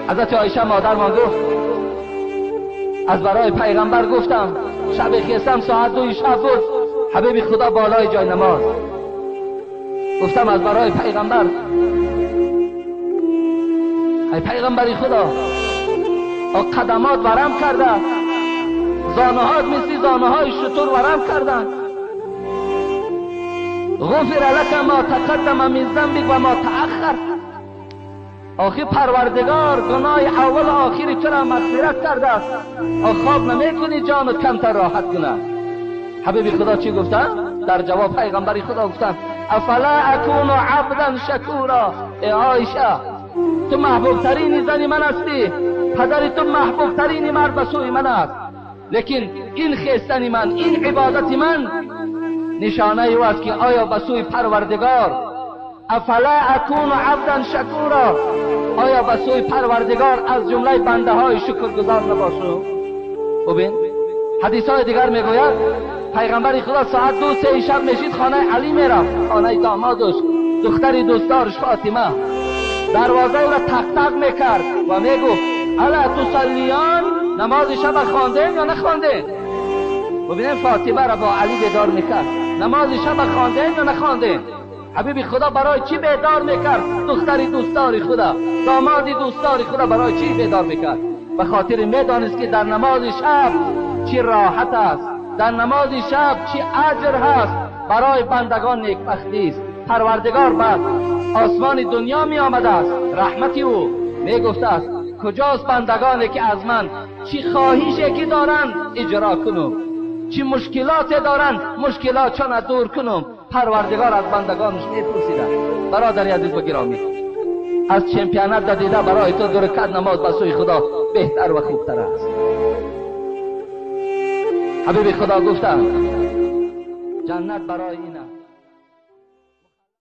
حضرت عایشه مادرمان گفت از برای پیغمبر گفتم شب خیستم ساعت 2 شب بود، حبیب خدا بالای جای نماز. گفتم از برای پیغمبر، ای پیغمبری خدا، قدمات ورم کرده، زانوهات مثل زانوهای شتر ورم کردن. غفر لك ما تقدم من ذنبك و ما تأخر. آخی پروردگار گناه اول و آخری تو را مغفرت کرده است، خواب نمیکنی جانت کمتر راحت کنه. حبیب خدا چی گفتن؟ در جواب پیغمبری خدا گفتن افلا اکون عبدا شکورا. ای عایشه، تو محبوب ترین زن من هستی، پدر تو محبوب ترین مرد به سوی من است، لیکن این خیستن من، این عبادت من نشانه او است که آیا به سوی پروردگار افلا اکون عبدا شکورا، آیا به سوی پروردگار از جمله بنده های شکرگزار نباشم؟ ببین حدیث های دیگر میگوید پیغمبر خدا ساعت 2-3 شب میشید خانه علی میرفت، خانه دامادش، دختر دوستدارش فاطمه. دروازه او را تق تق میکرد و میگفت الا تصلیان، نماز شب خواندین یا نخواندین؟ ببینیم فاطمه را با علی بیدار میکرد، نماز شب خواندین یا نخواندین؟ حبیب خدا برای چی بیدار میکرد؟ دختر دوستدار خدا، داماد دوستدار خدا برای چی بیدار میکرد؟ به خاطر میدانست که در نماز شب چی راحت است، در نماز شب چی اجر هست، برای بندگان نیکبختی است. پروردگار بعد آسمان دنیا می آمده است، رحمت او می گفته است کجاست بندگانی که از من چی خواهشی که دارند اجرا کنم، چی مشکلات دارند مشکلاتشان دور کنم. پروردگار از بندگانش میپرسیده. برادر عزیز و گرامی، از چمپیانت دیده برای تو 2 رکعت نماز به سوی خدا بهتر و خوبتر است. حبیب خدا گفتند جنت برای این است.